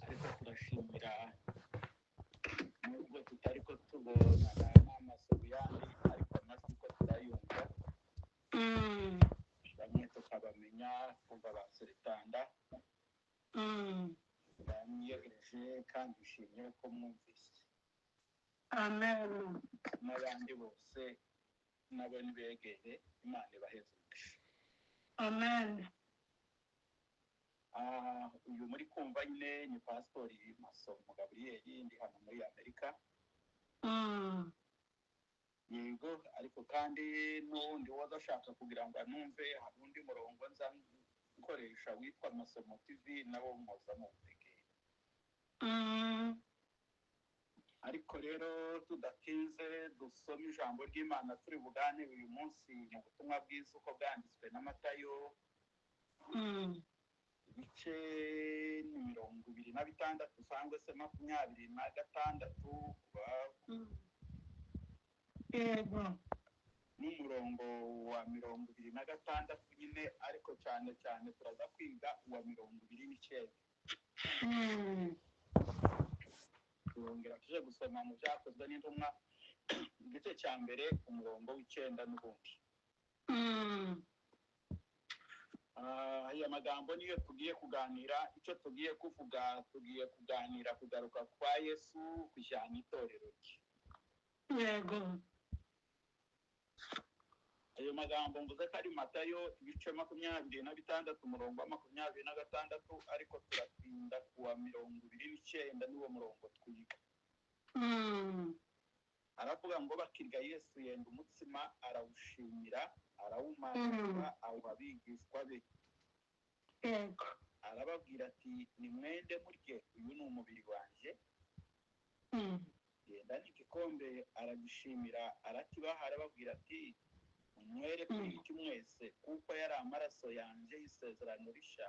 Ariko turashimira nubwo tutari ko tubonana n'amaso yandi, ariko amajwi ko turayumva, bamwe tukabamenya kuva ba Seritanda. Bamwiyegereje kandi nshimye ko mwumvise. Amen. N'abandi bose nabo nibegere, Imana ibaheze umugisha. Amen. Ah, uyu muri kumva nyine ni Pasitori Masomo Gaburiyeri, ndi hano muri Amerika. Yego, ariko kandi n'uwundi waza ashaka kugira ngo anumve, hari undi murongo nza nkoresha witwa Masomo TV, nabo muza muwutegera. Ariko rero tudatinze, dusome ijambo ry'Imana turi buganire uyu munsi mu butumwa bwiza uko bwanditswe na Matayo, ibice ni 26 cyangwa se 26 kuba n'umurongo wa 26 nyine, ariko cyane cyane turaza kwiga uwa 29. Turongera tuje gusoma mu Byakozwe n'Intumwa, igice cya mbere, umurongo w'icyenda n'ubundi. Ah, aya magambo niyo tugiye kuganira. Icyo tugiye kuvuga, tugiye kuganira kugaruka kwa Yesu kujyana itorero rye. Ayo magambo mvuze ko ari Matayo ibice 26, umurongo wa 26, ariko turatinda kuwa 29, niwo murongo twiga. Aravuga ngo: "Bakirya, Yesu yenda umutsima, arawushimira, arawumanyura, awuha abigishwa be, arababwira ati: 'Nimwende murye, uyu ni umubiri wanjye.' Yenda n'igikombe, aragishimira, arakibaha, arababwira ati: 'Munywere kuri iki mwese, kuko yari amaraso yanjye y'isezerano rishya,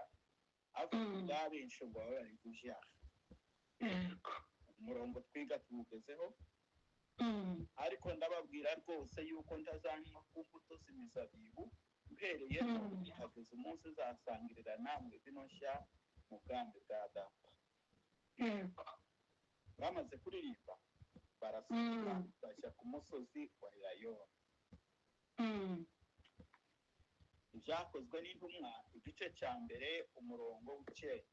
avuga ubwa benshi ngo bababarirwe ibyaha.'" Umurongo twiga tuwugezeho. "Ariko ndababwira rwose yuko ntazanywa ku mbuto z'imizabibu uhereye none hageze umunsi nzasangirira namwe vino nshya mu bwami bwa Data." Bamaze kuririmba, barasohoka, bajya ku musozi wa Elayono. Ibyakozwe n'Intumwa, igice cya mbere, umurongo w'icyenda.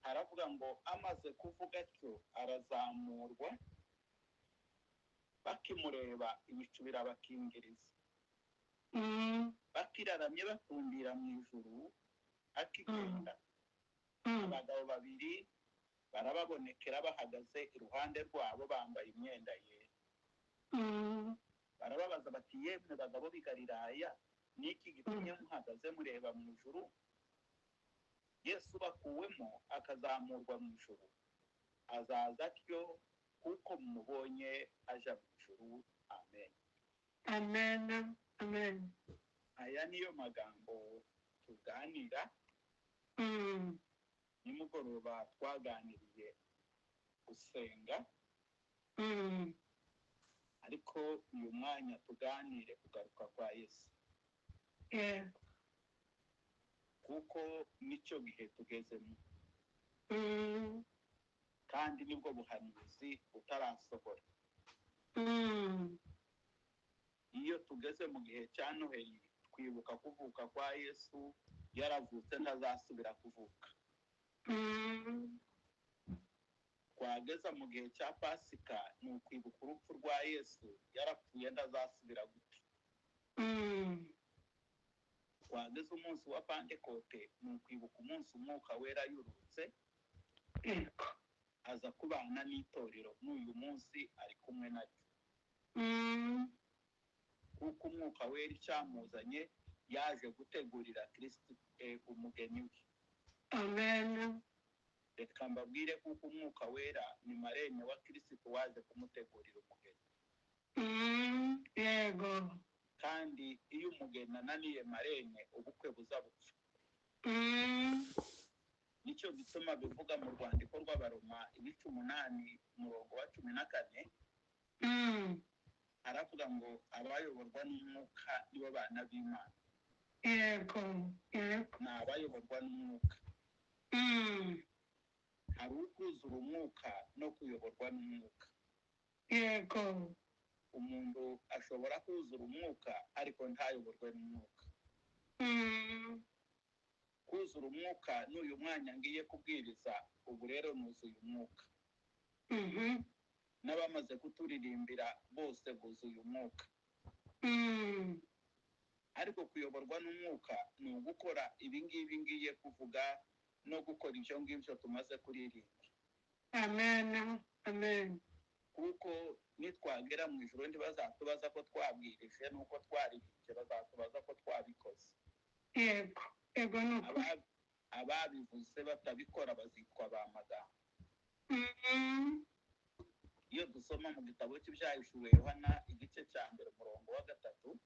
Aravuga ngo: "Amaze kuvuga atyo arazamurwa, bakimureba ibicu birabakingiriza. Bakiraramye batumbira mu ijuru akigenda, abagabo babiri barababonekera bahagaze iruhande rwabo, bambaye imyenda yera. Barababaza bati: 'Yemwe bagabo b'i Galilaya, ni iki gitumye muhagaze mureba mu ijuru? Yesu bakuwemo akazamurwa mu ijuru azaza atyo kuko mumubonye aja mu ijuru.' Amen." Amen, amen. Aya niyo magambo tuganira. Nimugoroba twaganiriye gusenga, ariko uyu mwanya tuganire kugaruka kwa Yesu, kuko nicyo gihe tugezemo, kandi nibwo buhanuzi butarasohora. Iyo tugeze mu gihe cya Noheli, twibuka kuvuka kwa Yesu. Yaravutse, ntazasubira kuvuka. Twageza mu gihe cya Pasika, ni ukwibuka urupfu rwa Yesu. Yarapfuye, ntazasubira gupfa. Twageze umunsi wa Pantekote, ni ukwibuka umunsi Umwuka Wera yururutse, aza kubana n'itorero. N'uyu munsi ari kumwe naryo, kuko Umwuka Wera icyamuzanye, yaje gutegurira Kristo umugeni we. Amen. Reka mbabwire, kuko Umwuka Wera ni marene wa Kirisitu waje kumutegurira umugeni. Yego. Kandi iyo umugeni ananiye marene, ubukwe buza bupfa. Nicyo gituma bivuga mu rwandiko rw'Abaroma, ibice 8, umurongo wa 14. Aravuga ngo: "Abayoborwa n'Umwuka nibo bana b'Imana." Yego, yego. Ni abayoborwa n'umwuka. Hari ukuzura umwuka no kuyoborwa n'umwuka. Yego. Umuntu ashobora kuzura umwuka ariko ntayoborwe n'umwuka. Kuzura umwuka n'uyu mwanya ngiye kubwiriza ubu rero nuzuye umwuka. N'abamaze kuturirimbira bose buzuye umwuka. Ariko kuyoborwa n'umwuka ni ugukora ibi ngibi ngiye kuvuga no gukora ibyo ngibyo tumaze kuririmba. Amen, amen. Kuko nitwagera mu ijuru ntibazatubaza ko twabwirije n'uko twaririmbye, bazatubaza ko twabikoze. Yego, yego, ni ukuri. Ababivuze batabikora bazitwa ba magambo. Iyo dusoma mu gitabo cy'Ibyahishuwe Yohana igice cya 1 umurongo wa 3,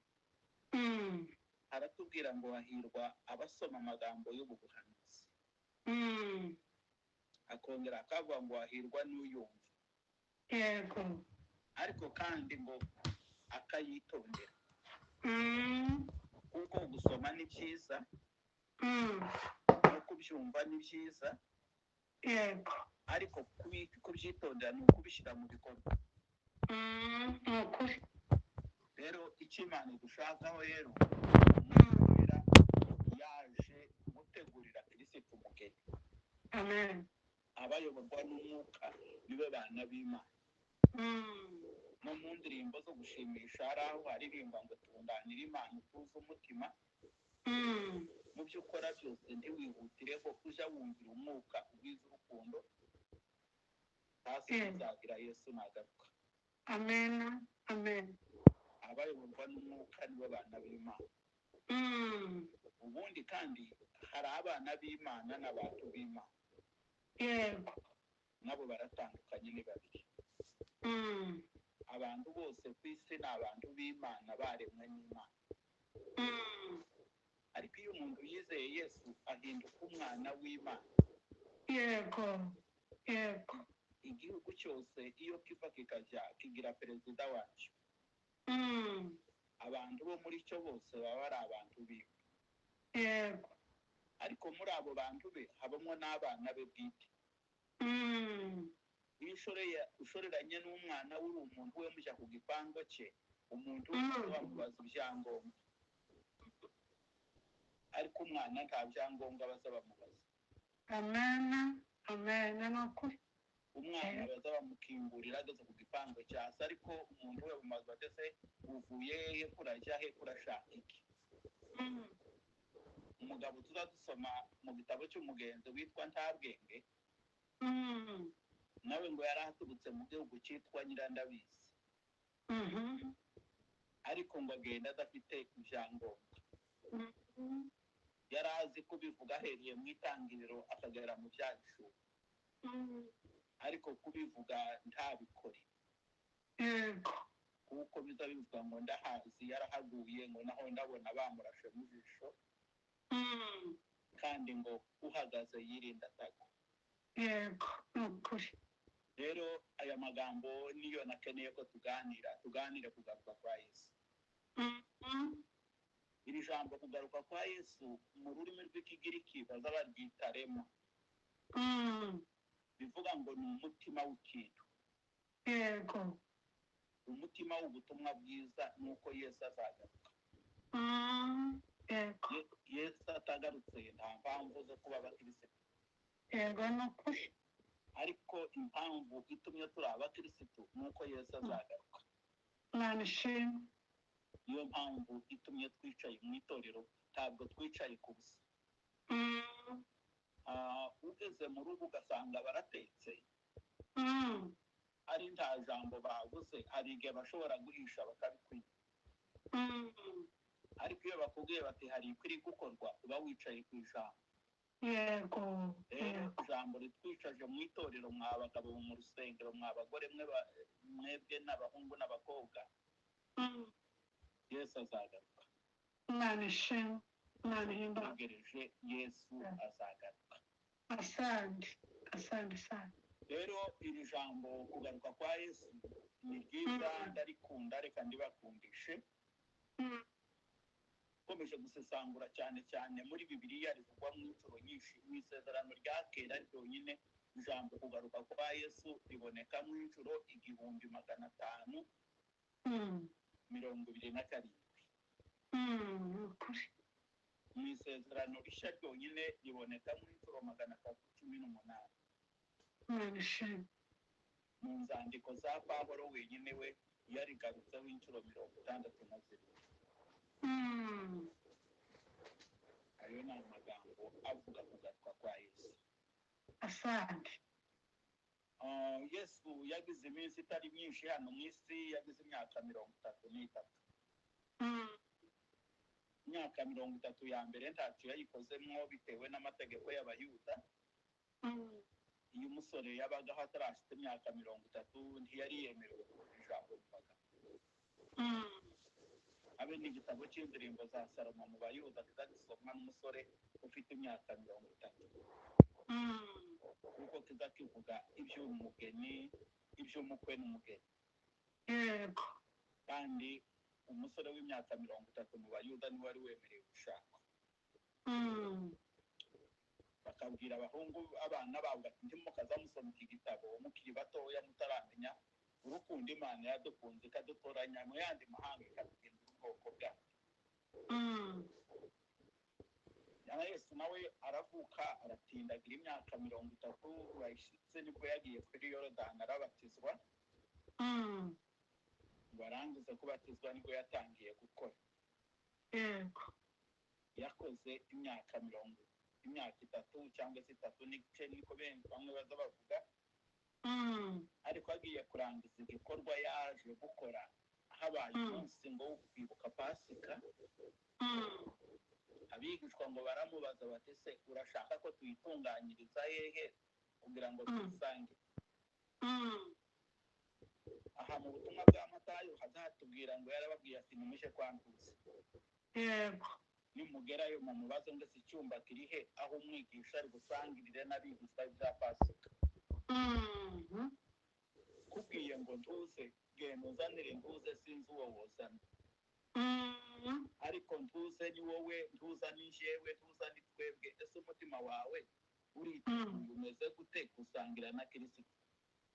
haratubwira ngo hahirwa abasoma amagambo y'ubu buhanuzi. Akongera akavuga ngo hahirwa n'uyumva. Yego. Ariko kandi ngo akayitondera. Kuko gusoma ni byiza, no kubyumva ni byiza. Yego. Ariko kubyitondera ni ukubishyira mu bikorwa. Ni ukuri. Rero icyo Imana idushakaho rero, Umwuka yaje gutegurira Kirisitu umugeni. Amen. Abayoborwa n'umwuka nibo bana b'Imana. No mu ndirimbo zo gushimisha hari aho haririmba ngo tunganire Imana utuze umutima. Mu byo ukora byose ntiwihutire ko ujya wumvira umwuka ugwiza urukundo, hasi uzagira Yesu nagaruka. Amen, amen. Abayoborwa n'umwuka nibo bana b'Imana. Ubundi kandi hari abana b'Imana n'abantu b'Imana. Yego. Nabo baratandukanye, ni babiri. Abantu bose ku isi ni abantu b'Imana, baremwe n'Imana. Ariko iyo umuntu yizeye Yesu ahinduka umwana w'Imana. Yego, yego. Igihugu cyose iyo kiva kikajya kigira perezida wacyo. Abantu bo muri cyo bose baba ari abantu biwe. Yego. Ariko muri abo bantu be habamo n'abana be bwite. Iyo ushoreranye n'umwana w'uri umuntu we mujya ku gipangu cye, umuntu bamubaza ibyangombwa, ariko umwana nta byangombwa baza bamubaza. Amen, amen, ni ukuri. Umwana baza bamukingurira ageze ku gipangu cya se, ariko umuntu we bamubaza ati uvuye hehe, kurajya he, kurashaka iki? Umugabo tuzadusoma mu gitabo cy'umugenzi witwa Ntabwenge, nawe ngo yari aturutse mu gihugu cyitwa Nyirandabizi, ariko ngo agenda adafite ibyangombwa. Yari azi kubivuga ahereye mu itangiriro akagera mu byahishuwe, ariko kubivuga ntabikore. Yego. Kuko biza bivuga ngo ndahazi, yarahaguye, ngo naho ndabona bamurashe mu jisho, kandi ngo uhagaze yirinda atagwa. Yego, ni ukuri. Rero aya magambo niyo nakeneye ko tuganire kugaruka kwa Yesu. Iri jambo kugaruka kwa Yesu mu rurimi rw'Ikigiriki baza baryita rema. Bivuga ngo ni umutima w'ikintu. Yego. Umutima w'ubutumwa bwiza nuko Yesu azagaruka. Yego. Yesu atagarutse nta mpamvu zo kuba abakirisitu. Yego, ni ukuri. Ariko impamvu itumye turi abakirisitu nuko Yesu azagaruka. Imana ishimwe. Niyo mpamvu itumye twicaye mu itorero, ntabwo twicaye ku busa. Ugeze mu rugo ugasanga baratetse, ari nta jambo bavuze, hari igihe bashobora guhisha bakabikwiba. Ariko iyo bakubwiye bati hari ikwiri gukorwa, uba wicaye ku ijambo. Yego. Rero ijambo ritwicaje mu itorero, mwa bagabo mu rusengero, mwa bagore mwebwe n'abahungu n'abakobwa, Yesu azagaruka. Imana ishimwe, Imana ihimbawe. Tegereje Yesu azagaruka. Asante, asante sana. Rero iri jambo kugaruka kwa Yesu ni ryiza, ndarikunda, reka ndibakundishe. Ukomeje gusesangura cyane cyane muri Bibiliya rivugwa mu inshuro nyinshi. Mu Isezerano rya Kera ryonyine, ijambo kugaruka kwa Yesu riboneka mu inshuro 1527. Ni ukuri. Mu Isezerano Rishya ryonyine riboneka mu inshuro 318. Imana ishimwe. Mu nzandiko za Pawulo wenyine we yarigarutseho inshuro 62. Ayo ni amagambo avuga kugaruka kwa Yesu. Asante. Ah, Yesu yagize iminsi itari myinshi hano mu isi, yagize imyaka 33. Imyaka 30 ya mbere ntacyo yayikozemwo bitewe n'amategeko y'Abayuda. Iyo umusore yabagaho atarashitse imyaka 30, ntiyari yemerewe kuvuga ijambo mu bagabo. Abe n'igitabo cy'Indirimbo za Salomo mu Bayuda kiza gisomwa n'umusore ufite imyaka 30, kuko kiza kivuga iby'umugeni, iby'umukwe n'umugeni. Kandi umusore w'imyaka 30 mu Bayuda niwe wari wemerewe gushaka. Bakabwira abahungu, abana babo, bati: "Ntimukaza musoma iki gitabo mukiri batoya, mutaramenya urukundo Imana yadukunze ikadutoranya mu yandi mahanga, ikaduhindura ubwoko bwayo." Na Yesu nawe aravuka, aratindagira imyaka 30 bayishyitse, nibwo yagiye kuri Yorodani arabatizwa. Ngo arangize kubatizwa, nibwo yatangiye gukora. Yakoze imyaka 3 cyangwa se 3 n'igice, niko benshi bamwe baza bavuga. Ariko agiye kurangiza igikorwa yaje gukora, habaye umunsi ngo wo kwibuka Pasika. Abigishwa ngo baramubaza bati: "Se urashaka ko tuyitunganyiriza hehe kugira ngo tuyisange?" Aha mu butumwa bwa Matayo hazatubwira ngo yarababwiye ati: "Nimujye kwa Ntuzi. Nimugerayo mumubaze ngo ese icyumba kiri he aho umwigisha ari busangirire n'abigishwa bya Pasika?" Kubwiye ngo ntuze, genda uzanire ntuze, sinzi uwo wozana. Ariko ntuze ni wowe, ntuza ni njyewe, ntuza ni twebwe. Ese umutima wawe uriteguye, umeze gute gusangira na Kirisito?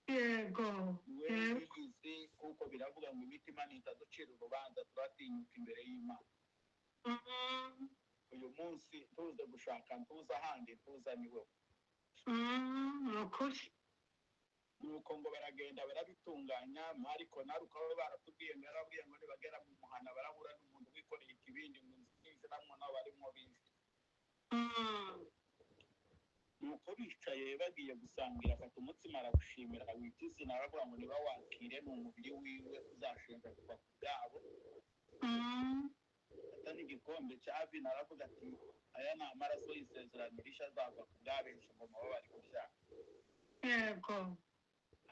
We wiyizi, kuko biravuga ngo imitima ntitaducira urubanza, turatinyuka imbere y'Imana. Uyu munsi ntuze gushaka ntuza ahandi, ntuza ni wowe. Ni ukuri. Nuko ngo baragenda barabitunganya. Ariko naruka bo baratubwiye ngo yarababwiye ngo nibagera mu muhana barahura n'umuntu wikoreye ikibindi, ngo inzu ninjiramo nabo barimo binjira. Nuko bicaye bagiye gusangira, afata umutsima, arawushimira, wita izina, aravuga ngo niba wakire, ni umubiri wiwe uzashenjagurwa ku bwabo. Afata n'igikombe cya vino, aravuga ati: "Aya ni amaraso y'isezerano rishya azava ku bwa benshi ngo mubabare ku byaha."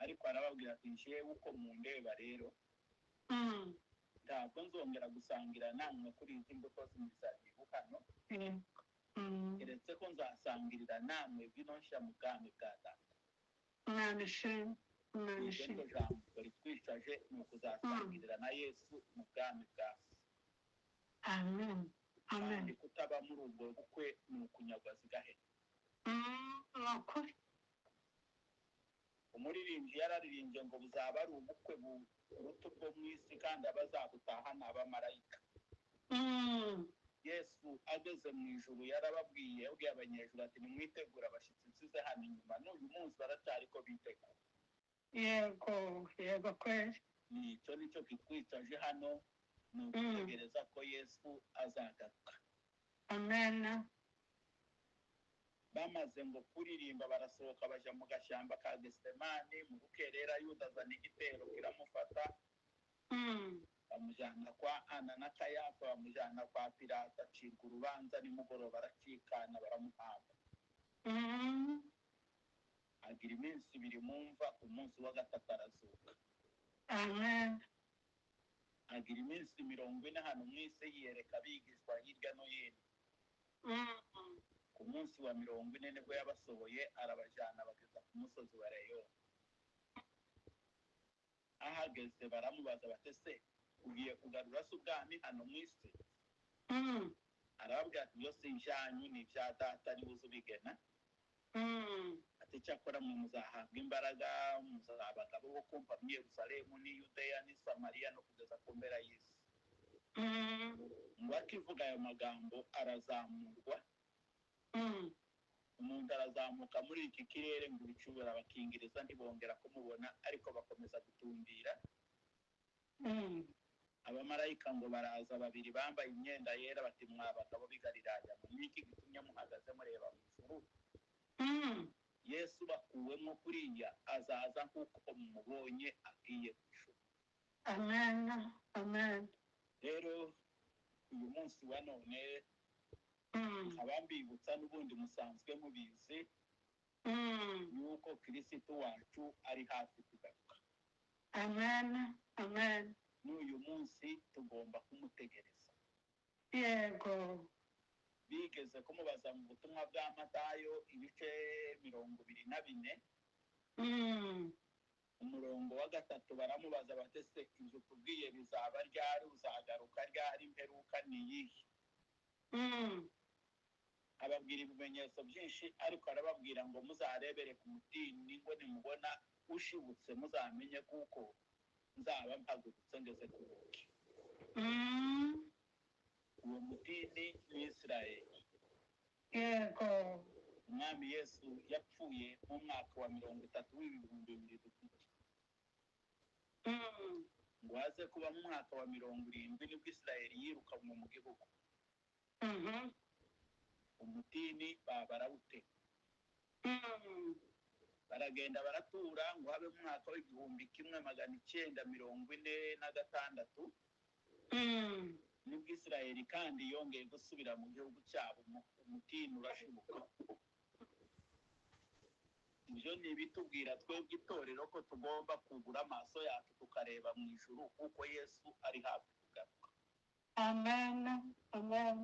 Ariko arababwira ati: "Njyewe uko mundeba rero, ntabwo nzongera gusangira namwe kuri izi mbuto z'imizabibu hano, keretse ko nzasangirira namwe vino nshya mu bwami bwa Data." Imana ishimwe, Imana Iryo ishimwe. Niryo jambo ritwicaje, ni ukuzasangirira na Yesu mu bwami bwa Se. Amen, amen. Kandi kutaba muri ubwo bukwe ni ukunyagwa zigahera. Ni ukuri. Umuririmbyi yararirimbye ngo buzaba ari ubukwe buruta ubwo mu isi, kandi abazabutaha ni abamarayika. Yesu ageze mu ijuru yarababwiye, yabwiye abanyejuru ati: "Nimwitegure abashyitsi nsize hano inyuma." N'uyu munsi baracyari ko bitegura. Yego kweli. Nicyo nicyo kitwicaje hano, ni ugutegereza ko Yesu azagaruka. Amen. Bamaze ngo kuririmba, barasohoka bajya mu gashyamba ka Gesitemani. Mu rukerera Yuda azana igitero kiramufata, bamujyana kwa Ana na Kayafa, bamujyana kwa Pilato, acirwa urubanza nimugoroba, aracikana, baramuhamba. Agira iminsi 2 mu mva, ku munsi wa gatatu arazuka. Amen. Agira iminsi 40 hano mu isi, yiyereka abigishwa hirya no hino. Ku munsi wa 40 nibwo yabasohoye, arabajyana, bageza ku musozi wa Reyoni. Ahageze baramubaza bati: "Ese ugiye kugarura se ubwami hano mu isi?" Arababwira ati byose ibyanyu ni ibya Data, niwe uzi ubigena. Ati cyakora mwe muzahabwa imbaraga, muzaba abagabo bo kumva mu Yerusalemu n'i Yudeya n'i Samariya no kugeza ku mpera y'isi. Ngo akivuga ayo magambo arazamurwa. Umuntu arazamuka muri iki kirere, ngo ibicu barabakingiriza ntibongera kumubona, ariko bakomeza gutumbira. Abamarayika ngo baraza babiri bambaye imyenda yera, bati mwa bagabo b'i Galilaya, ni iki gitumye muhagaze mureba mu ijuru? Yesu bakuwemo kuriya azaza nk'uko mumubonye agiye mu ijuru. Amen. Amen. Rero uyu munsi wa none nkaba mbibutsa, n'ubundi musanzwe mubizi, yuko Kirisitu wacu ari hafi kugaruka. Amen. Amen. N'uyu munsi tugomba kumutegereza. Bigeze kumubaza mu butumwa bwa Matayo ibice 24, umurongo wa 3, baramubaza bati ese ibyo tubwiye bizaba ryari? Uzagaruka ryari? Imperuka ni iyihe? Ababwira ibimenyetso byinshi, ariko arababwira ngo muzarebere ku mutini, ngo nimubona ushibutse muzamenye kuko nzaba mpagurutse ngeze ku rugi. Uwo mutini ni Isirayeli. Umwami Yesu yapfuye mu mwaka wa 30 w'2000 dufite. Ngo aze kuba mu mwaka wa 70 nibwo Isirayeli yirukanwe mu gihugu. Umutini baba barawutema. Baragenda baratura, ngo habe mu mwaka w'1946 nibwo Isirayeli kandi yongeye gusubira mu gihugu cyabo, umutini urashibuka. Ibyo ni ibitubwira twebwe itorero ko tugomba kugura amaso yacu tukareba mu ijuru, kuko Yesu ari hafi kugaruka. Amen. Amen.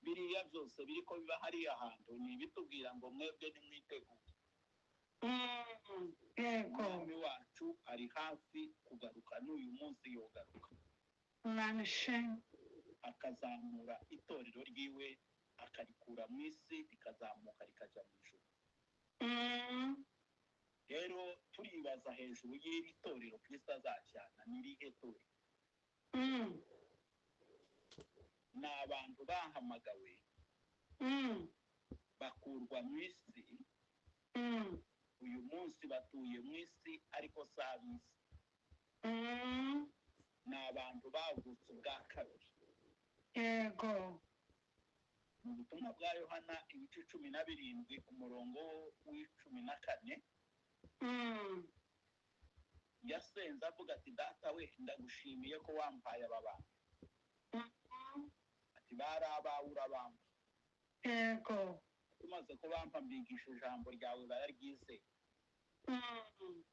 Biriya byose biri ko biba hariya hantu ni ibitubwira ngo mwebwe nimwitegure. Umwami wacu ari hafi kugaruka, n'uyu munsi yogaruka. Imana ishimwe. Akazamura itorero ryiwe, akarikura mu isi, rikazamuka rikajya mu ijuru. Rero turibaza hejuru y'iri torero Kristo azajyana, ni irihe torero? Ni abantu bahamagawe, bakurwa mu isi. Uyu munsi batuye mu isi, ariko si ab'isi. Ni abantu bavutse ubwa kabiri. Mu butumwa bwa Yohana ibice 17 umurongo w'14, yasenze avuga ati Data we, ndagushimiye ko wampaye aba bantu. Ati bari abawe, urabampa. Umaze kubampa mbigisha ijambo ryawe, bararyizera.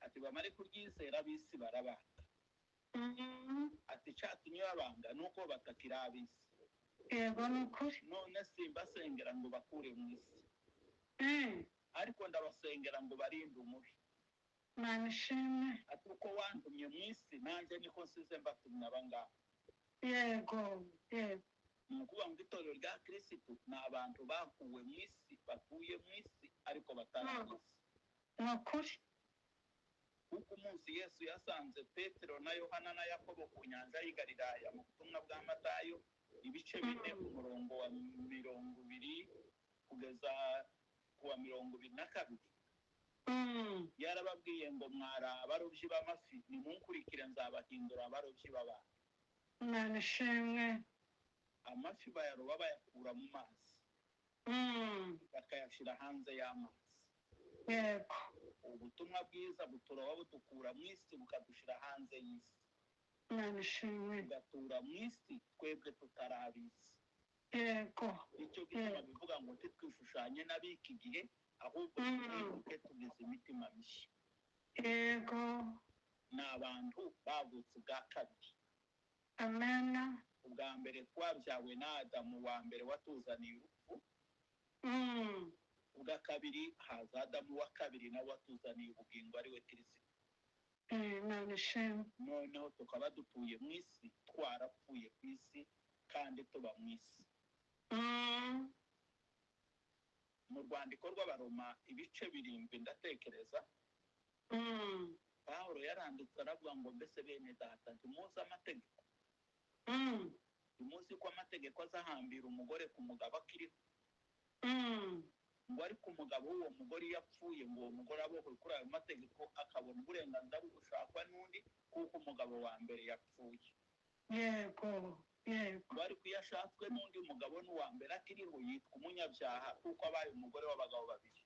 Ati bamare kuryizera ab'isi barabanga. Ati icyatumye babanga ni uko batakiri ab'isi. Yego, ni ukuri. None simbasengera ngo bakure mu isi, ariko ndabasengera ngo barinde umubi. Imana ishimwe. Ati uko wantumye mu isi, nanjye niko nsize mbatumye abangaba. yego yego Ni ukuvuga ngo itorero rya Kirisitu ni abantu bakuwe mu isi, batuye mu isi, ariko batari ab'isi. Ni ukuri. Kuko umunsi Yesu yasanze Petero na Yohana na Yakobo ku nyanja y'i Galilaya, mu butumwa bwa Matayo ibice 4, umurongo wa 20 kugeza ku wa 22, yarababwiye ngo mwari abarobyi b'amafi, nimunkurikire nzabahindura abarobyi b'abantu. Imana ishimwe. Amafi bayaroba bayakura mu mazi, bakayashyira hanze y'amazi. Ubutumwa bwiza buturoba budukura mu isi, bukadushyira hanze y'isi. Imana ishimwe. Tugatura mu isi twebwe tutari ab'isi. Nicyo gituma bivuga ngo ntitwishushanye n'ab'iki gihe, ahubwo twibuke tugize imitima mishya. Ni abantu bavutse ubwa kabiri. Amen. Ubwa mbere twabyawe na Adamu wa mbere watuzaniye urupfu. Ubwa kabiri haza Adamu wa kabiri, nawe watuzaniye ubugingo, ari we Kirisito. Imana ishimwe. Noneho tukaba dutuye mu isi, twarapfuye ku isi, kandi Kandi tuba mu isi. Mu rwandiko rw'Abaroma ibice 7, ndatekereza, Pawulo yaranditse aravuga ngo: "Mbese bene data, ntimuzi amategeko? Ntimuzi ko amategeko azahambira umugore ku mugabo akiriho?" Ngo ariko umugabo w'uwo mugore iyo apfuye, ngo uwo mugore abohwe kuri ayo mategeko, akabona uburenganzira bwo gushakwa n'undi, kuko umugabo wa mbere yapfuye. yego yego Ngo ariko iyo ashatswe n'undi mugabo n'uwa mbere akiriho, yitwa umunyabyaha, kuko abaye umugore w'abagabo babiri.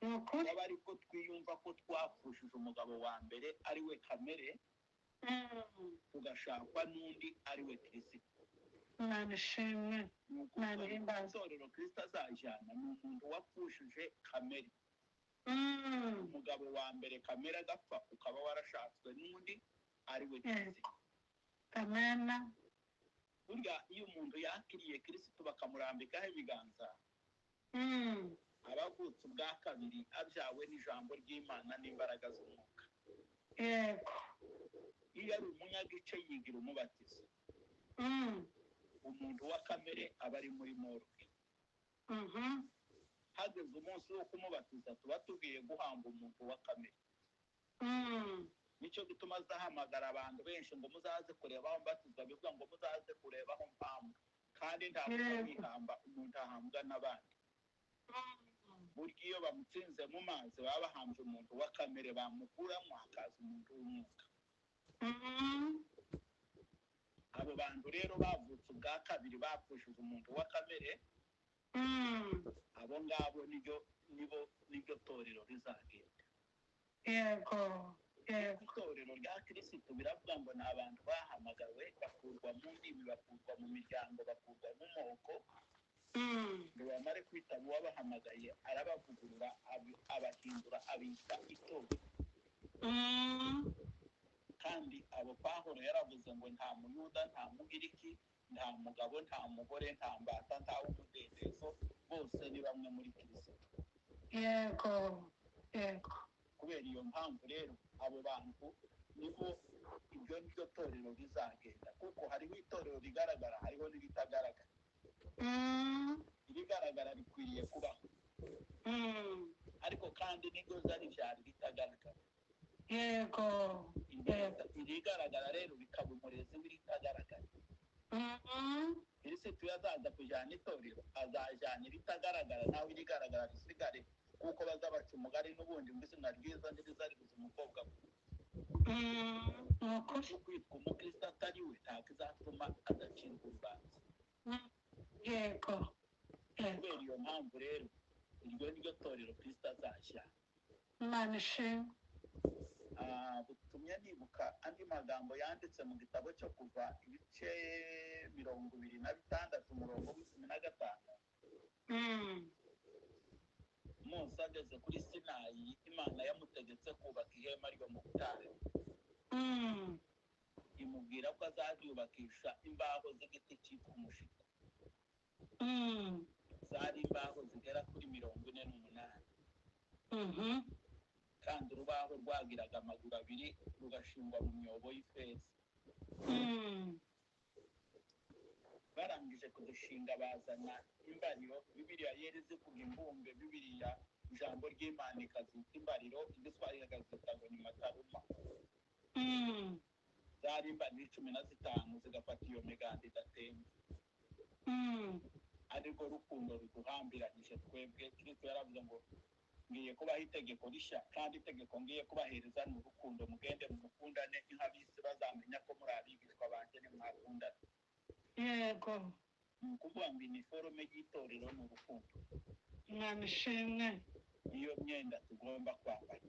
Ni ukuri. Aba ariko twiyumva ko twapfushije umugabo wa mbere, ari we kamere, tugashakwa n'undi, ari we Kirisito. Imana ishimwe. Ni ukuvuga Imana ngo ihimbaze. itorero Kirisito azajyana ni umuntu wapfushije kamere, umugabo wa mbere kamere agapfa, ukaba warashatswe n'undi, ari we Kirisito. Amena. Burya iyo umuntu yakiriye Kirisito bakamurambikaho ibiganza, aba avutse ubwa kabiri, abyawe n'ijambo ry'Imana n'imbaraga z'umwuka. Iyo ari umunyagice yigira umubatizo, umuntu wa kamere aba ari muri morgue. Hageze umunsi wo kumubatiza, tuba tugiye guhamba umuntu wa kamere. Nicyo gituma azahamagara abantu benshi ngo: "Muzaze kureba aho mbatizwa," bivuga ngo: "Muzaze kureba aho mpambwa." Kandi ntabwo wihamba, umuntu ahambwa n'abandi. Burya iyo bamutsinze mu mazi, baba bahambye umuntu wa kamere, bamukuramo hakaza umuntu w'umwuka. Abo bantu rero bavutse ubwa kabiri, bapfushije umuntu wa kamere, abo ngabo nibyo nibo nibyo torero rizagenda. yego yego Itorero rya Kirisitu biravuga ngo ni abantu bahamagawe, bakurwa mu ndimi, bakurwa mu miryango, bakurwa mu moko, ngo bamare kwitaba uwabahamagaye, arabavugurura, abahindura, abita itorero. Kandi abo Pawulo yaravuze ngo nta Muyuda, nta Mugiriki, nta mugabo, nta mugore, nta mbata, nta w'umudendezo, bose ni bamwe muri Kirisito. yego yego Kubera iyo mpamvu rero, abo bantu nibo ibyo niryo torero rizagenda, kuko hariho itorero rigaragara, hariho n'iritagaragara. Irigaragara rikwiriye kubaho, ariko kandi niryo zari ryari ritagaragara. Irigaragara rero bikaba umurezi w'iritagaragara. Kirisitu yazaza kujyana itorero, azajyana iritagaragara, nawe irigaragara risigare, kuko bazabaca umugari n'ubundi ngo izina ryiza ntirizaribuza umukobwa. Ni ukuri. Kwitwa umukristo atari we ntabwo izatuma adacirwa urubanza. Yego yego Kubera iyo mpamvu rero, iryo ni ryo torero Kristo azashyira. Imana ishimwe. Butumye nibuka andi magambo yanditse mu gitabo cyo Kuva, ibice 26, umurongo wa 15. Mose ageze kuri Sinayi, Imana yamutegetse kubaka ihema ryo mu butayu. Imubwira ko azaryubakisha imbaho z'igiti cyitwa umushito. Zari imbaho zigera kuri 48. Kandi urubaho rwagiraga amaguru abiri, rugashingwa mu myobo y'ifeza. Barangije kudushinga, bazana imbariro. Bibiliya yari zivuga imbumbe, Bibiliya ijambo ry'Imana ikazita imbariro, Igiswahili ikazita ngo ni mataruma. Zari imbariro 15, zigafata iyo miganda idatemba. Arirwo rukundo ruduhambiranyije twebwe. Kristo yaravuze ngo: "Ngiye kubaha itegeko rishya, kandi itegeko ngiye kubahereza ni urukundo. Mugende mukundane, nk'ab'isi bazamenya ko muri abigishwa banjye nimwakundana." Ni ukuvuga ngo iniforume y'itorero ni urukundo. Imana ishimwe. Niyo myenda tugomba kwambara.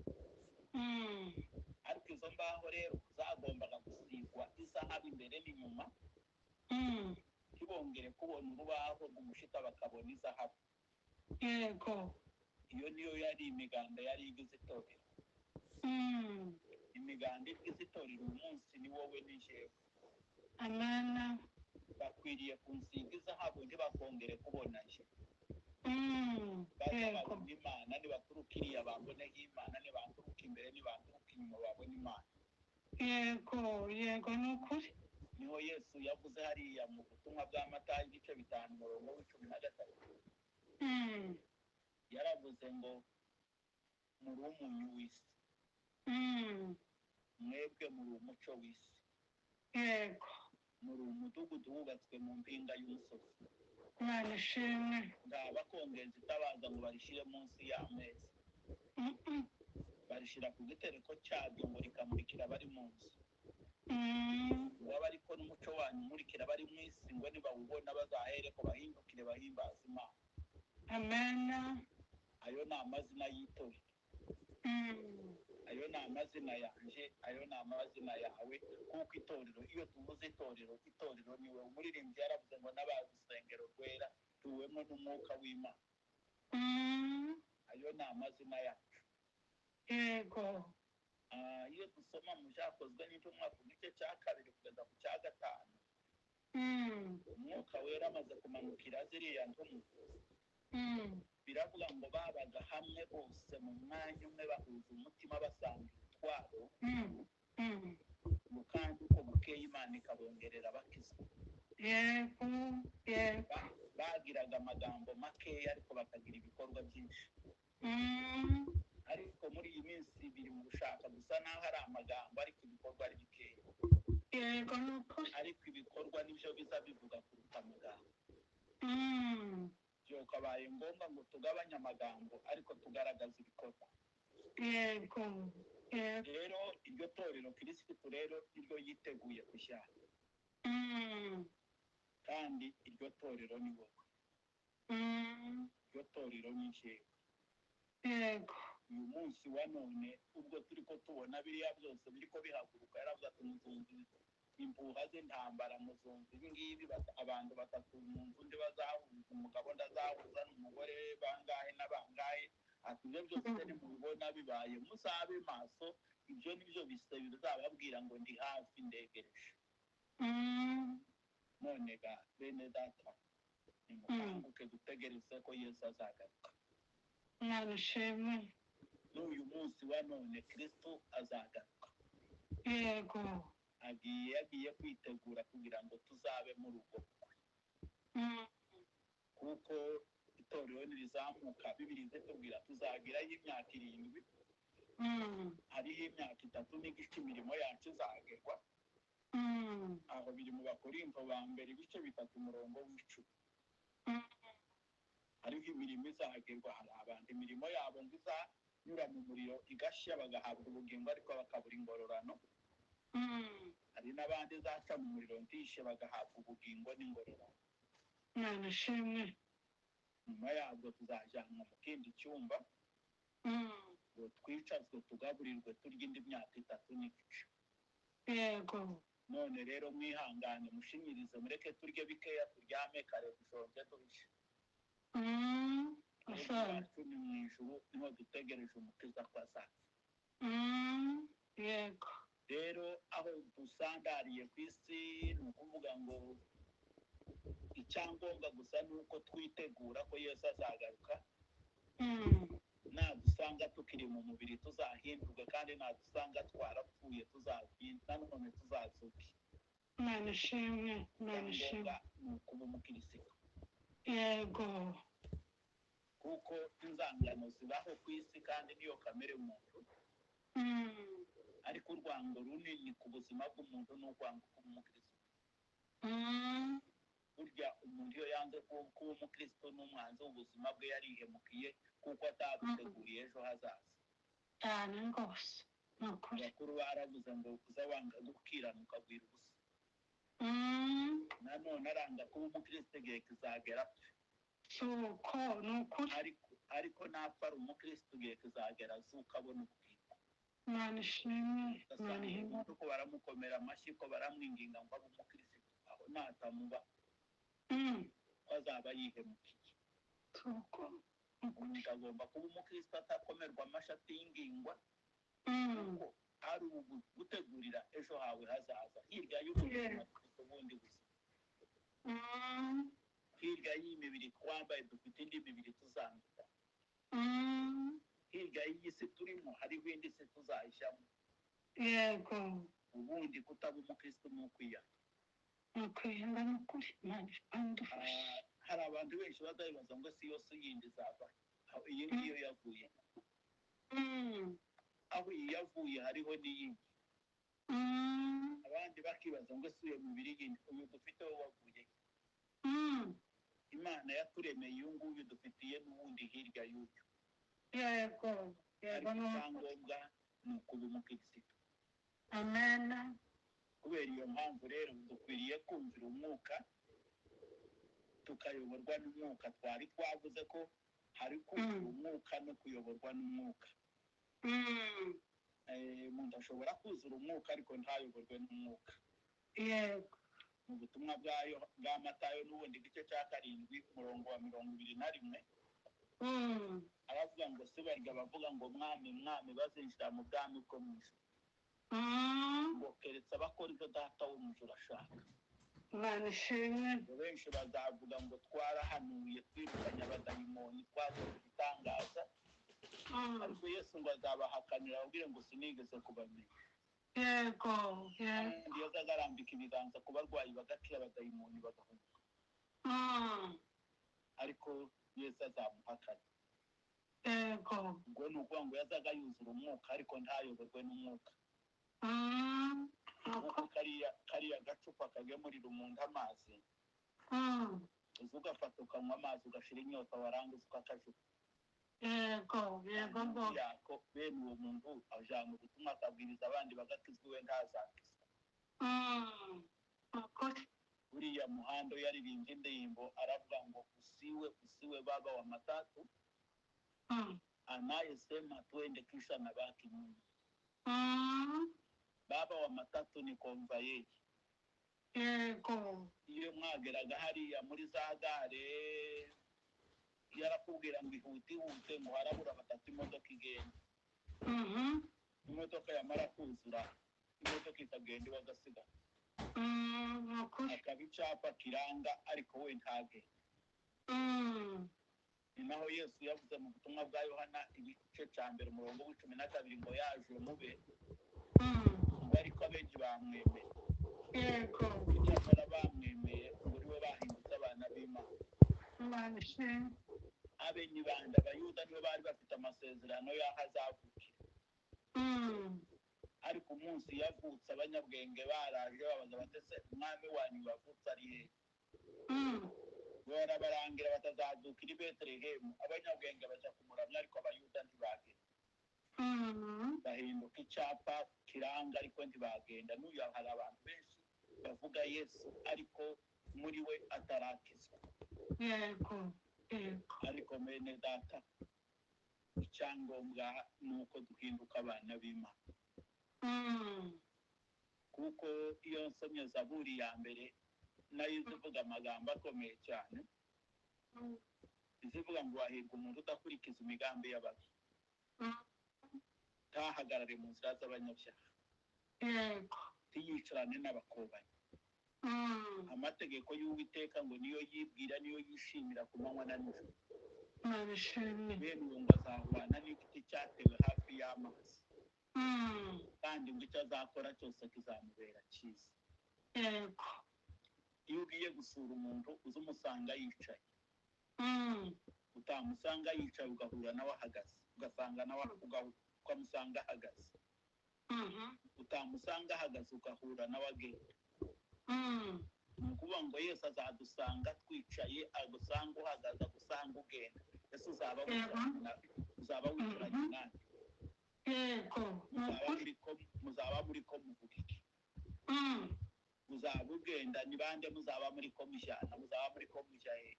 Ariko izo mbaho rero zagombaga gusigwa izahabu imbere n'inyuma, ntibongere kubona urubaho rw'umushita, bakabona izahabu. Iyo niyo yari imiganda yari igize itorero. Imiganda igize itorero uyu munsi ni wowe ni jyewe. Amena. Bakwiriye kunsiga izahabu, ntibakongere kubona nje. Baza babona Imana, nibaturuka iriya baboneho Imana, nibanturuka imbere, nibanturuka inyuma babona Imana. Yego yego, ni ukuri. Niho Niho Yesu yavuze hariya mu butumwa bwa Matayo ibice 5 umurongo wa 13. Yaravuze ngo muri umunyu w'isi, mwebwe muri umucyo w'isi, Yego. muri umudugudu wubatswe mu mpinga y'umusozi. Imana ishimwe. Nta bakongeza itabaza ngo barishyire munsi y'ameza, barishyira ku gitereko cyaryo ngo rikamurikira abari mu nzu. Waba ariko n'umucyo wanyu umurikira abari mu isi, ngo nibawubona bazahereko bahindukire bahimbaze Imana. Amen. Ayo ni amazina y'itorero. Ayo ni amazina yanjye, ayo ni amazina yawe, kuko itorero, iyo tuvuze itorero, itorero niwe. Umuririmbyi yaravuze ngo n'abazi urusengero rwera tuwemo n'umwuka w'Imana. Ayo ni amazina yacu. Yego. Iyo dusoma mu Byakozwe n'Intumwa ku gice cya 2 kugeza ku cya 5, Umwuka Wera amaze kumanukira ziriya ntumwa, biravuga ngo babaga hamwe bose mu mwanya umwe, bahuza umutima, basangira utwabo, ngo kandi uko bukeye Imana ikabongerera abakizwa. Yego, yego. Bagiraga amagambo makeya ariko bakagira ibikorwa byinshi. Ariko muri iyi minsi biri mu gushaka gusa n'aho ari amagambo ariko ibikorwa ari bikeya. Yego, ni ukuri. Ariko ibikorwa nibyo biza bivuga kuruta amagambo. Byakabaye ngombwa ngo tugabanye amagambo ariko tugaragaze ibikorwa. Yego, yego. Rero iryo torero Kirisitu rero niryo yiteguye kujyana, kandi iryo torero ni wowe, iryo torero ni njyewe. Yego. Uyu munsi wa none ubwo turi ko tubona biriya byose biri ko bihaguruka, yaravuze ati muzumva impuha z'intambara, muzumva ibi ngibi, abantu batatu mu nzu undi bazahuza umugabo ndazahuza n'umugore bangahe na bangahe. Ati ibyo byose nimubibona bibaye muzabe maso, ibyo nibyo bise bizababwira ngo ndi hafi, ndegereje. None ga bene data, nimukanguke dutegereze ko Yesu azagaruka. Imana ishimwe. N'uyu munsi wa none Kristo azagaruka. Yego. Agiye kwitegura kugira ngo tuzabe muri ubwo bukwe, kuko itorero nirizamuka, Bibiri zitubwira tuzagirayo imyaka 7. Hariho imyaka 3 n'igice imirimo yacu izagerwa. Aho biri mu Bakorinto ba mbere ibice 3 umurongo wa 10. Hariho imirimo izagerwa. Hari abantu imirimo yabo ngo izanyura mu muriro igashya bagahabwa ubugingo ariko bakabura ingororano. Hari n'abandi izaca mu muriro ntishe bagahabwa ubugingo n'ingororano. Imana ishimwe. Nyuma yabwo tuzajyanwa mu kindi cyumba ngo twicazwe, tugaburirwe, turye indi myaka 3 n'igice. Yego. None rero mwihangane, mushinyirize, mureke turye bikeya, turyame kare, dushonje duhishe. Asante. Iwacu ni mu ijuru, niho dutegereje Umukiza ko azaza. Yego. Rero aho dusandariye ku isi, ni ukuvuga ngo icyangombwa gusa ni uko twitegura ko Yesu azagaruka. Nadusanga tukiri mu mubiri tuzahindurwe, kandi nadusanga twarapfuye nanone tuzazuke. Imana ishimwe, Imana ishimwe. Icyangombwa ni ukuba umukirisitu, Yego. kuko inzangano zibaho ku isi kandi niyo kamere muntu. Ariko urwango runini ku buzima bw'umuntu ni urwango kuba umukirisitu. Burya umuntu iyo yanze kuba umukristo n'umwanzi w'ubuzima bwe, yarihemukiye kuko atabuteguriye ejo hazaza. Cyane rwose, ni ukuri. Abakuru baravuze ngo uza wanga gukiranuka agwira ubusa. Nanone aranga kuba umukristo igihe kizagera apfe. Si uko, ni ukuri. Ariko napfa ari umukristo, igihe kizagera azuka abona ubugingo. Imana ishimwe, Imana Ugasanga ihimbaze. umuntu ko baramukomera amashyi, ko baramwinginga ngo abe umukristo, aho natamuba ko azaba yihemukiye. Si uko, ni ukuri. Umuntu agomba kuba umukristo atakomerwa amashyi, atingingwa, kuko ari gutegurira ejo hawe hazaza. Hirya y'ubuzima dufite ubundi buzima. Hirya y'imibiri twambaye dufite indi mibiri tuzambika. Hirya y'iyi si turimo hariho indi si tuzayishyamo. Yego. Ubundi kutaba umukristo ni ukwiyanga. Ni ukwihenda, ni ukuri. Imana idufashe. Hari abantu benshi bazabibaza ngo si yose yindi izava aho iyi ngiyo yavuye? Aho iyi yavuye hariho n'iyindi. Abandi bakibaza ngo si iyo mibiri yindi, uyu dufite wo wavuye? Imana yaturemeye uyu nguyu, dufitiye n'uwundi hirya y'uyu. Yego yego. Ariko Ni ukuri. icyangombwa ni ukuba umukirisitu. Amen. Kubera iyo mpamvu rero dukwiriye kumvira umwuka, tukayoborwa n'umwuka. Twari twavuze ko hari kumvira umwuka no kuyoborwa n'umwuka. Umuntu ashobora kuzura umwuka ariko ntayoborwe n'umwuka. Mu butumwa bwayo bwa Matayo n'ubundi, igice cya 7, umurongo wa 21, aravuga ngo si barya bavuga ngo "Mwami, Mwami" bazinjira mu bwami bwo mu ijuru, ngo keretse abakora ibyo Data wo mu ijuru ashaka. Imana ishimwe. Ngo benshi bazavuga ngo "Twarahanuye, twirukanye abadayimoni, twakoze ibitangaza." Ariko Yesu ngo azabahakanira, ababwire ngo "Sinigeze kubamenya." yego yego Kandi yazaga arambika ibiganza ku barwayi bagakira, abadayimoni bagahunga. Ariko Yesu azamuhakana. Ubwo ni ukuvuga ngo yazaga yuzura umwuka ariko ntayoborwe n'umwuka. Nk'uko kariya gacupa kagemurira umuntu amazi, uza ugafata ukanywa amazi, ugashira inyota, warangiza ukakajugunya. yego yego rwose. Yako bene uwo muntu ajana ubutumwa, akabwiriza abandi bagakizwa, iwe ntazakizwa. Ukuri. Uriya muhanda yaririmbye indirimbo, aravuga ngo "Usiwe, usiwe baba wa matatu anayesema twende kisha nabaki nyuma." Baba wa matatu ni konvayeri. Iyo mwageraga hariya muri za gare, yarakubwira ngo "Ihute, ihute," ngo harabura batatu imodoka igenda. Imodoka yamara kuzura, imodoka ikagenda, iwe agasigara. Ukuri. Akaba icyapa kiranga, ariko we ntagende. Ni naho Yesu yavuze mu butumwa bwa Yohana, igice cya 1, umurongo wa 12, ngo yaje mube, ngo ariko abenshi bamwemeye. Icyakora bamwemeye, ngo nibo bahindutse abana b'Imana. Imana ishimwe. Abe ni bande? Abayuda nibo bari bafite amasezerano y'aho azavukira. Ariko umunsi yavutse, abanyabwenge baraje babaza batese "Umwami wanyu wavutse ari hehe?" Barabarangira batazadukira i Betelehemu. Abanyabwenge bajya kumuramya, ariko Abayuda ntibagenda. Bahinduka icyapa kiranga ariko ntibagenda. N'uyu hari abantu benshi bavuga Yesu ariko muri we atarakizwa. yego yego Ariko bene Data, icyangombwa ni uko duhinduka abana b'Imana. Kuko iyo nsomye Zaburi ya 1, nayo izivuga amagambo akomeye cyane. Izivuga ngo "Hahirwa umuntu udakurikiza imigambi y'ababi, ntahagarare mu nzira z'abanyabyaha, ntiyicarane n'abakobanyi. Amategeko y'Uwiteka ngo niyo yibwira, niyo yishimira ku manywa na nijoro." Imana ishimwe. Bene uwo ngo azahwana n'igiti cyatewe hafi y'amazi, kandi ngo icyo azakora cyose kizamubera cyiza. Iyo ugiye gusura umuntu, uza umusanga yicaye. Utamusanga yicaye, ugahura nawe ahagaze, ugasanga nawe ukamusanga ahagaze. Utamusanga ahagaze, ugahura nawe agenda. Ni ukuvuga ngo Yesu azadusanga twicaye, agusanga uhagaze, agusanga ugenda. Ese uzaba uzaba wicaranye nande? Yego, ni Muzaba ukuri. muzaba muri ko muvuga iki? Uzaba ugenda, ni bande muzaba muri ko mujyana? Muzaba muri ko mujya he?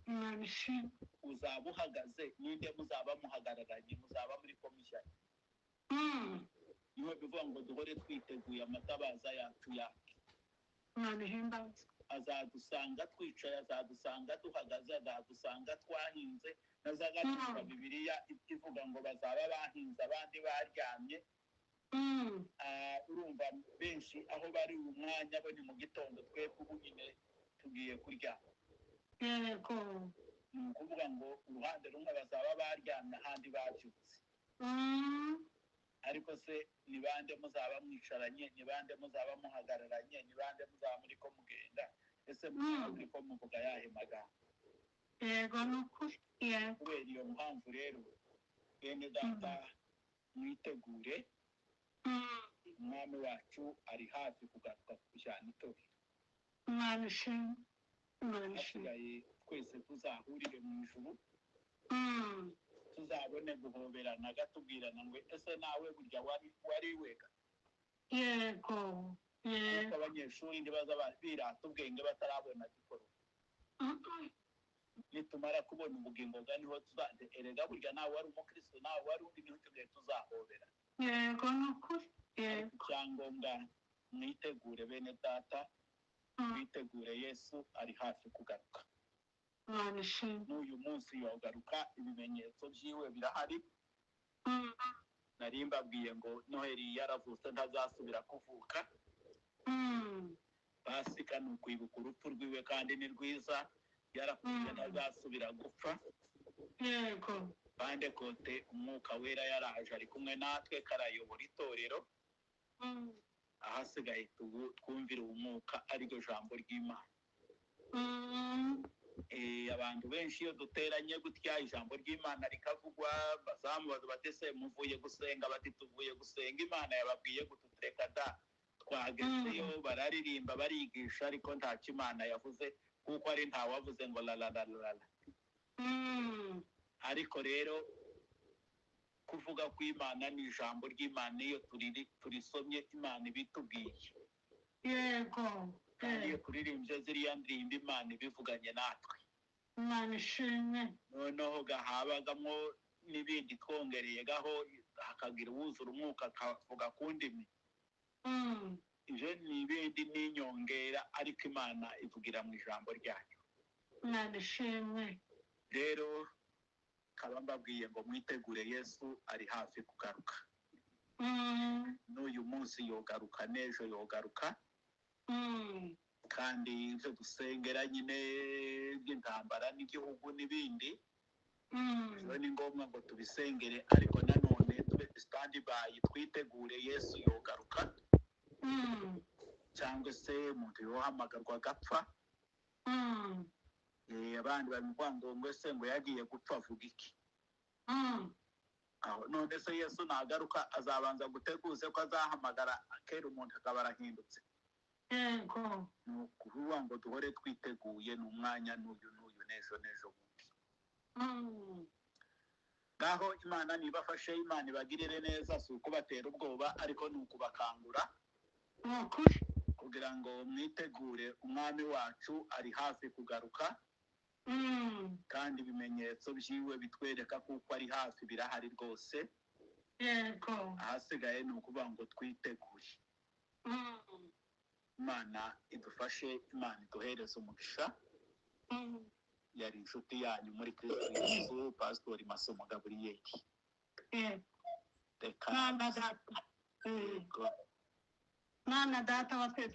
Imana ishimwe. Uzaba uhagaze, ninde muzaba muhagararanye? Muzaba muri ko mujya he? Niho bivuga ngo duhore twiteguye, amatabaza yacu yaka. Imana ihimbazwe. Azadusanga twicaye, azadusanga duhagaze, azadusanga twahinze. Nazaga Bibiliya ivuga ngo bazaba bahinze abandi baryamye. Urumva benshi aho bari uyu mwanya bo ni mu gitondo, twebwe ubu nyine tugiye kuryama. Ni ukuvuga ngo uruhande rumwe bazaba baryamye, ahandi babyutse. Ariko se ni bande muzaba mwicaranye? Ni bande muzaba muhagararanye? Ni bande muzaba muri ko mugenda? Ese muzaba muri ko muvuga yahe magambo? Yego, ni ukuri, yego. Kubera iyo mpamvu rero, bene data, mwitegure. Umwami wacu ari hafi kugaruka kujyana itorero. Imana ishimwe, Imana ishimwe. Hasigaye twese tuzahurire mu ijuru, tuzabone guhoberana, gatubwirana ngo: "Ese nawe burya wari wega?" Yego. Ariko abanyeshuri ntibaza birata ubwenge batarabona diporome. Nitumara kubona ubugingo bwa niho tuza: "Erega burya nawe wari umukristo, nawe wari undi." Niho icyo gihe tuzahobera. Yego, ni ukuri, Ariko yego. icyangombwa, mwitegure bene data, mwitegure, Yesu ari hafi kugaruka. Imana ishimwe. N'uyu munsi yogaruka, ibimenyetso byiwe birahari. Nari mbabwiye ngo Noheli yaravutse, ntazasubira kuvuka. Pasika ni ukwibuka urupfu rwiwe, kandi ni rwiza, yarapfuye, ntazasubira gupfa. Pantekote Umwuka Wera yaraje, ari kumwe natwe, karayobora itorero. Ahasigaye twumvire umwuka, ariryo jambo ry'Imana. Abantu benshi iyo duteranye gutya, ijambo ry'Imana rikavugwa, bazamubaza bati: "Se muvuye gusenga?" Bati: "Tuvuye gusenga." "Imana yababwiye gututureka da?" "Twagezeyo, bararirimba, barigisha, ariko ntacyo Imana yavuze, kuko ari ntawavuze ngo la la la la la." Ariko rero kuvuga kw'Imana ni ijambo ry'Imana. Iyo turisomye, Imana ibitubwiye. Kandi iyo turirimbye ziriya ndirimbo, Imana ibivuganye natwe. Imana ishimwe. Noneho gahabagamo n'ibindi twongereye gaho, hakagira uwuzura umwuka akavuga ku ndimi. Ibyo ni ibindi, ni inyongera, ariko Imana ivugira mu ijambo ryayo. Imana ishimwe. Rero kaba mbabwiye ngo mwitegure, Yesu ari hafi kugaruka. N'uyu munsi yogaruka, n'ejo yogaruka. Kandi ibyo dusengera nyine by'intambara n'igihugu n'ibindi, ibyo ni ngombwa ngo tubisengere, ariko nanone tube stand by, twitegure, Yesu yogaruka. Cyangwa se umuntu yohamagarwa agapfa. Abandi babivuga ngo ese ngo yagiye gupfa avuga iki? Aho none se Yesu nagaruka azabanza guteguze ko azahamagara kera umuntu akaba arahindutse? Ni ukuvuga ngo duhore twiteguye, ni umwanya n'uyu n'uyu, n'ejo n'ejo bundi. Ngaho Imana nibafashe, Imana ibagirire neza. Si ukubatera ubwoba, ariko ni ukubakangura Ni ukuri. kugira ngo mwitegure, umwami wacu ari hafi kugaruka. Kandi ibimenyetso byiwe bitwereka kuko ari hafi birahari rwose. Ahasigaye ni ukuvuga ngo twitegure. Imana idufashe, Imana iduhereze umugisha. Yari inshuti yanyu muri Kristo Yesu, Pasitori Masomo Gaburiyeli. Reka Mana data. Yego. Mana data wa twese.